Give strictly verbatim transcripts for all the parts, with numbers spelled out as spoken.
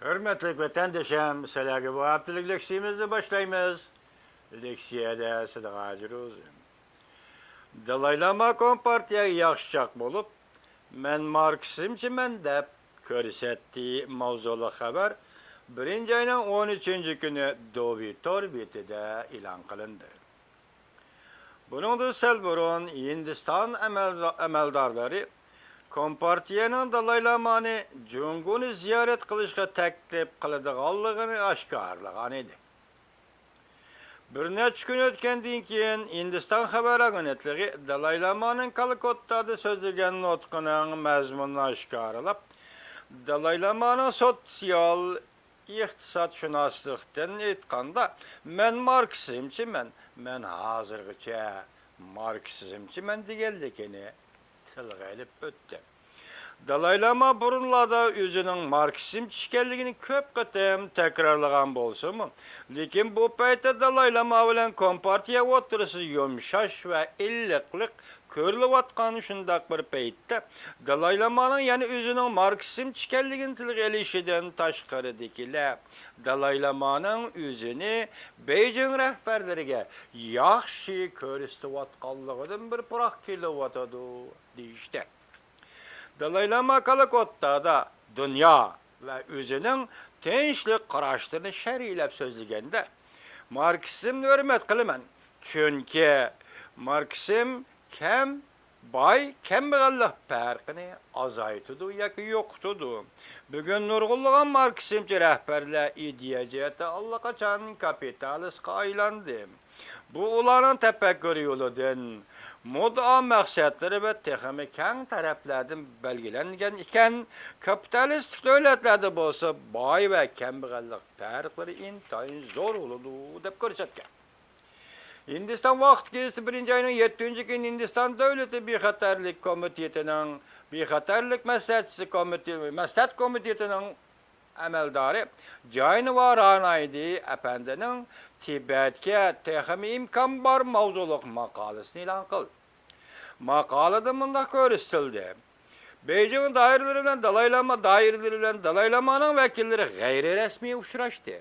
ھۆرمەتلىك ۋەتەندىشىم، سىلەرگە بۇ ھەپتىلىك لېكسىيىمىزنى باشلايمىز. لېكسىيەدە سىلىغا ھاجىر ئۇزۇن. دالاي لاما كومپارتىيەگە ياخشىچاق بولۇپ، مەن ماركسىزمچىمەن دەپ كۆرسەتتى ماۋزۇلۇق خەۋەر بىرىنچى ئاينىڭ ئون ئۈچىنچى كۈنى دوۋى تور بېتىدە ئېلان قىلىندى. بۇنىڭدىن سەل بۇرۇن ھىندىستان ئەمەلدا-، ئەمەلدارلىرى كومپارتىيەنىڭ دالاي لامانى جۇڭگونى زىيارەت قىلىشقا تەكلىپ قىلىدىغانلىقىنى ئاشكارىلىغان ئىدى. بىر نەچچە كۈن ئۆتكەندىن كېيىن، ھىندىستان خەۋەر ئاگېنتلىقى دالاي لامانىڭ كالكۇتتادا سۆزلىگەن نۇتقىنىڭ مەزمۇنىنى ئاشكارىلاپ، دالاي لامانىڭ سوتسىيال ئىقتىسادشۇناسلىقتىن ئېيتقاندا، مەن ماركسىزمچىمەن، مەن ھازىرغىچە ماركسىزمچىمەن دېگەنلىكىنى تىلغا ئېلىپ ئۆتتى. دالاي لاما بۇرۇنلاردا ئۆزىنىڭ ماركسىزمچى ئىكەنلىكىنى كۆپ قېتىم تەكرارلىغان بولسىمۇ، لېكىن بۇ پەيتتە دالاي لاما بىلەن كومپارتىيە ئوتتۇرىسىدا يۇمشاش ۋە ئىللىقلىق كۆرۈلۈۋاتقان شۇنداق بىر پەيتتە، دالاي لامانىڭ يەنە ئۆزىنىڭ ماركسىزمچى ئىكەنلىكىنى تىلغا ئېلىشىدىن تاشقىرىدىكىلەر دالاي لامانىڭ ئۆزىنى بېيجىڭ رەھبەرلىرىگە ياخشى كۆرسىتىۋاتقانلىقىدىن بىر پۇراق كېلىۋاتىدۇ، دېيىشتى. دالاي لاما كالكۇتتادا دۇنيا ۋە ئۆزىنىڭ تىنچلىق قاراشلىرىنى شەرھلەپ سۆزلىگەندە، ماركسىزمنى ھۆرمەت قىلىمەن، چۈنكى ماركسىزم كەم، باي، كەمبەغەللىك پەرقىنى ئازايتىدۇ ياكى يوقىتىدۇ. بۈگۈن نۇرغۇنلىغان ماركسىزمچى رەھبەرلەر ئىدىيە جەھەتتە ئاللىقاچان كاپىتالىستقا ئايلاندى. بۇ ئۇلارنىڭ تەپەككۇر يولىدىن، مۇددىئا مەقسەتلىرى ۋە تېخىمۇ كەڭ تەرەپلەردىن بەلگىلەنگەن ئىكەن، كاپىتالىستىك دۆلەتلەردە بولسا باي ۋە كەمبەغەللىك پەرقلىرى ئىنتايىن زور بولىدۇ، دەپ كۆرسەتكەن. ھىندىستان ۋاقتى گېزىتى بىرىنچى ئاينىڭ يەتتىنچى كۈنى ھىندىستان دۆلىتى بىخەتەرلىك كومىتېتىنىڭ، بىخەتەرلىك مەسلىھەتچىسى كومىتې-، مەسلىھەت كومىتېتىنىڭ ئەمەلدارى جاينىۋا رانايدى ئەپەندىنىڭ تىبەتكە تېخىمۇ ئىمكان بار ماۋزۇلۇق ماقالىسىنى ئېلان قىلدى. ماقالىدە مۇنداق كۆرسىتىلدى: بېيجىڭ دائىرىلىرى بىلەن دالاي لاما، دائىرىلىرى بىلەن دالاي لامانىڭ ۋەكىللىرى غەيرىي رەسمىي ئۇچراشتى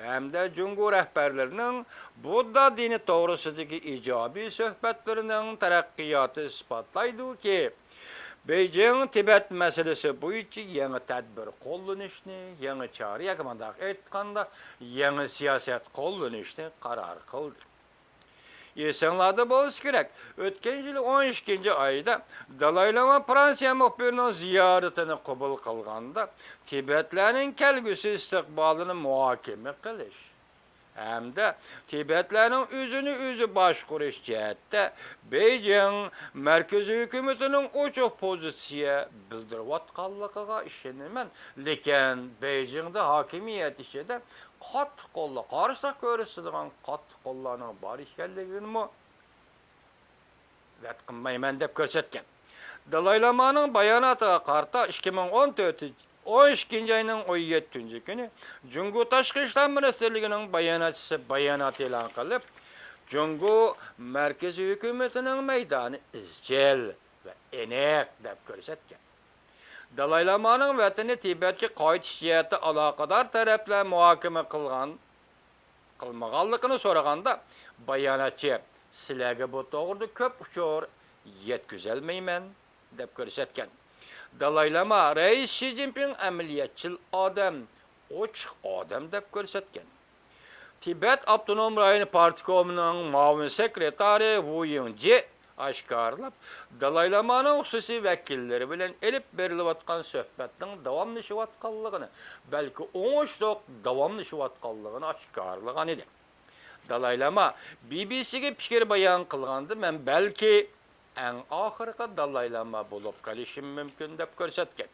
ھەمدە جۇڭگو رەھبەرلىرىنىڭ بۇددا دىنى توغرىسىدىكى ئىجابىي سۆھبەتلىرىنىڭ تەرەققىياتى ئىسپاتلايدۇكى، بېيجىڭ تىبەت مەسىلىسى بويىچە يېڭى تەدبىر قوللىنىشنى، يېڭى چارە ياكى مۇنداق ئېيتقاندا، يېڭى سىياسەت قوللىنىشنى قارار قىلدى. ئېسىڭلاردا بولسا كېرەك، ئۆتكەن يىل ئون ئىككىنچى ئايدا دالاي لاما فرانسىيە مۇخبىرىنىڭ زىيارىتىنى قوبۇل قىلغاندا، تىبەتلەرنىڭ كەلگۈسى ئىستىقبالىنى مۇھاكىمە قىلىش ھەمدە تىبەتلەرنىڭ ئۆزىنى ئۆزى باشقۇرۇش جەھەتتە بېيجىڭ مەركىزىي ھۆكۈمىتىنىڭ ئوچۇق پوزىتسىيە بىلدۈرۈۋاتقانلىقىغا ئىشىنىمەن، لېكىن بېيجىڭدا ھاكىمىيەت ئىچىدە قاتتىق قوللا قارشىلىق كۆرسىتىدىغان قاتتىق قوللارنىڭ بار ئىكەنلىكىنىمۇ رەت قىلمايمەن، دەپ كۆرسەتكەن. دالاي لامانىڭ باياناتىغا قارىتا، ئىككى مىڭ ئون تۆتىنچى، ئون ئىككىنچى ئاينىڭ ئون يەتتىنچى كۈنى جۇڭگو تاشقى ئىشلار مىنىستىرلىكىنىڭ باياناتچىسى بايانات ئېلان قىلىپ، جۇڭگو مەركىزىي ھۆكۈمىتىنىڭ مەيدانى ئىزچىل ۋە ئېنىق، دەپ كۆرسەتكەن. دالاي لامانىڭ ۋەتىنى تىبەتكە قايتىش جەھەتتە ئالاقىدار تەرەپلەر مۇھاكىمە قىلغان، قىلمىغانلىقىنى سورىغاندا، باياناتچى، سىلەرگە بۇ توغرىدا كۆپ ئۇچۇر يەتكۈزەلمەيمەن، دەپ كۆرسەتكەن. دالاي لاما رەئىس شى جىنپىڭ ئەمەلىيەتچىل ئادەم، ئوچۇق ئادەم، دەپ كۆرسەتكەن. تىبەت ئاپتونوم رايونى پارتكومىنىڭ مۇئاۋىن سېكرېتارى ۋۇ يىڭجې ئاشكارىلاپ، دالاي لامانىڭ خۇسۇسىي ۋەكىللىرى بىلەن ئېلىپ بېرىلىۋاتقان سۆھبەتنىڭ داۋاملىشىۋاتقانلىقىنى، بەلكى ئوڭۇشلۇق داۋاملىشىۋاتقانلىقىنى ئاشكارىلىغان ئىدى. دالاي لاما بى بى سىگە پىكىر بايان قىلغاندا، مەن بەلكى ئەڭ ئاخىرقى دالاي لاما بولۇپ قېلىشىم مۇمكىن، دەپ كۆرسەتكەن.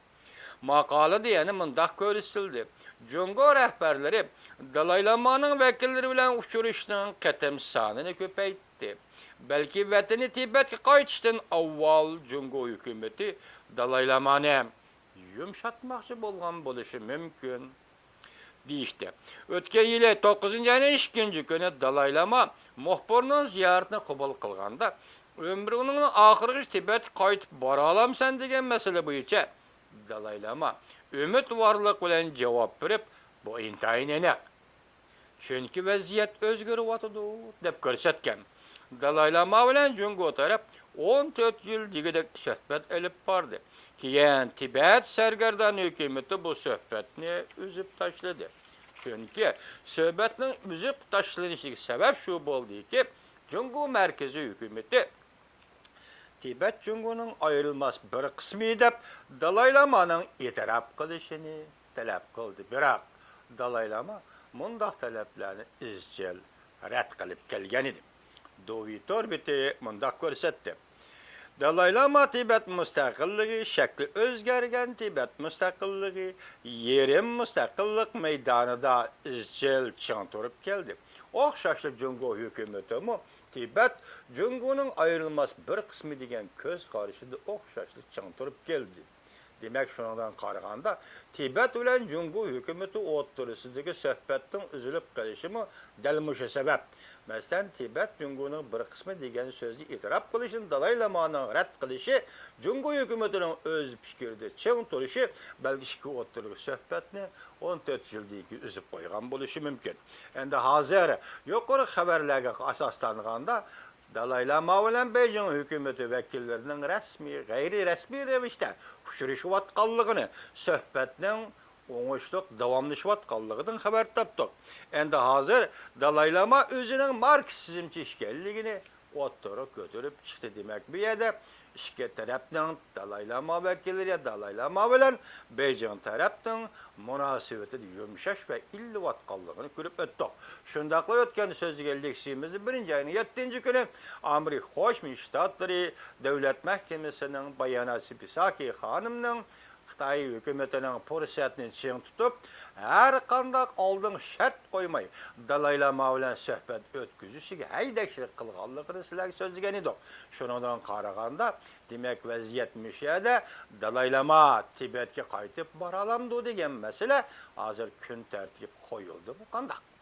ماقالىدە يەنە مۇنداق كۆرسىتىلدى: جۇڭگو رەھبەرلىرى دالاي لامانىڭ ۋەكىللىرى بىلەن ئۇچرىشىشنىڭ قېتىم سانىنى كۆپەيتتى. بەلكى ۋەتىنى تىبەتكە قايتىشتىن ئاۋۋال جۇڭگو ھۆكۈمىتى دالاي لامانى يۇمشاتماقچى بولغان بولۇشى مۇمكىن، دېيىشتى. ئۆتكەن يىلى توققۇزىنچى ئاينىڭ ئىككىنچى كۈنى دالاي لاما مۇخبىرنىڭ زىيارىتىنى قوبۇل قىلغاندا، ئۆمرۈڭنىڭ ئاخىرىغىچە تىبەتكە قايتىپ بارالامسەن دېگەن مەسىلە بويىچە دالاي لاما ئۈمىدۋارلىق بىلەن جاۋاب بېرىپ، بۇ ئىنتايىن ئېنىق. چۈنكى ۋەزىيەت ئۆزگىرىۋاتىدۇ، دەپ كۆرسەتكەن. دالاي لاما بىلەن جۇڭگو تەرەپ ئون تۆت يىل دېگۈدەك سۆھبەت ئېلىپ باردى. كېيىن تىبەت سەرگەردان ھۆكۈمىتى بۇ سۆھبەتنى ئۈزۈپ تاشلىدى. چۈنكى سۆھبەتنىڭ ئۈزۈپ تاشلىنىشىدىكى سەۋەب شۇ بولدىكى، جۇڭگو مەركىزىي ھۆكۈمىتى تىبەت جۇڭگونىڭ ئايرىلماس بىر قىسمى دەپ دالاي لامانىڭ ئېتىراپ قىلىشىنى تەلەپ قىلدى. بىراق، دالاي لاما مۇنداق تەلەپلەرنى ئىزچىل رەت قىلىپ كەلگەنىدى. دوۋىتور بېتى مۇنداق كۆرسەتتى: دالاي لاما تىبەت مۇستەقىللىقى، شەكلى ئۆزگەرگەن تىبەت مۇستەقىللىقى، يېرىم مۇستەقىللىق مەيدانىدا ئىزچىل چىڭ تۇرۇپ كەلدى. ئوخشاشلا جۇڭگو ھۆكۈمىتىمۇ تىبەت جۇڭگونىڭ ئايرىلماس بىر قىسمى دېگەن كۆز قارىشىدا ئوخشاشلا چىڭ تۇرۇپ كەلدى. دېمەك، شۇنىڭدىن قارىغاندا، تىبەت بىلەن جۇڭگو ھۆكۈمىتى ئوتتۇرىسىدىكى سۆھبەتنىڭ ئۈزۈلۈپ قېلىشىمۇ دەل مۇشۇ سەۋەب. مەسىلەن، تىبەت جۇڭگونىڭ بىر قىسمى دېگەن سۆزنى ئېتىراپ قىلىشىنى دالاي لامانىڭ رەت قىلىشى، جۇڭگو ھۆكۈمىتىنىڭ ئۆز پىكرىدە چىڭ تۇرۇشى بەلكى ئىككى ئوتتۇرىلىق سۆھبەتنى ئون تۆت يىلدىن كېيىن ئۈزۈپ قويغان بولۇشى مۇمكىن. ئەمدى ھازىر يۇقىرىقى خەۋەرلەرگە ئاساسلانغاندا، دالاي لاما بىلەن بېيجىڭ ھۆكۈمىتى ۋەكىللىرىنىڭ رەسمىي، غەيرىي رەسمىي رەۋىشتە ئۇچرىشىۋاتقانلىقىنى، سۆھبەتنىڭ ئوڭۇشلۇق داۋاملىشىۋاتقانلىقىدىن خەۋەر تاپتۇق. ئەمدى ھازىر دالاي لاما ئۆزىنىڭ ماركسىزمچى ئىكەنلىكىنى ئوتتۇرىغا كۆتۈرۈپ چىقتى. دېمەك، بۇ يەردە ئىككى تەرەپنىڭ، دالاي لاما ۋەكىللىرى دالاي لاما بىلەن بېيجىڭ تەرەپنىڭ مۇناسىۋىتىدە يۇمشاش ۋە ئىللىۋاتقانلىقىنى كۆرۈپ ئۆتتۇق. شۇنداقلا ئۆتكەندە سۆزلىگەن لېكسىيىمىزدە بىرىنچى ئاينىڭ يەتتىنچى كۈنى ئامېرىكا قوشما شتاتلىرى دۆلەت مەھكىمىسىنىڭ باياناتچىسى پىساكى خانىمنىڭ خىتاي ھۆكۈمىتىنىڭ پۇرسەتنى چىڭ تۇتۇپ، ھەر قانداق ئالدىنقى شەرت قويماي، دالاي لاما بىلەن سۆھبەت ئۆتكۈزۈشىگە ھەيدەكچىلىك قىلغانلىقىنى سىلەرگە سۆزلىگەن ئىدۇق. شۇنىڭدىن قارىغاندا، دېمەك، ۋەزىيەت مۇشۇ يەردە، دالاي لاما تىبەتكە قايتىپ بارالامدۇ دېگەن مەسىلە ھازىر كۈن تەرتىپكە قويۇلدىمۇ قانداق؟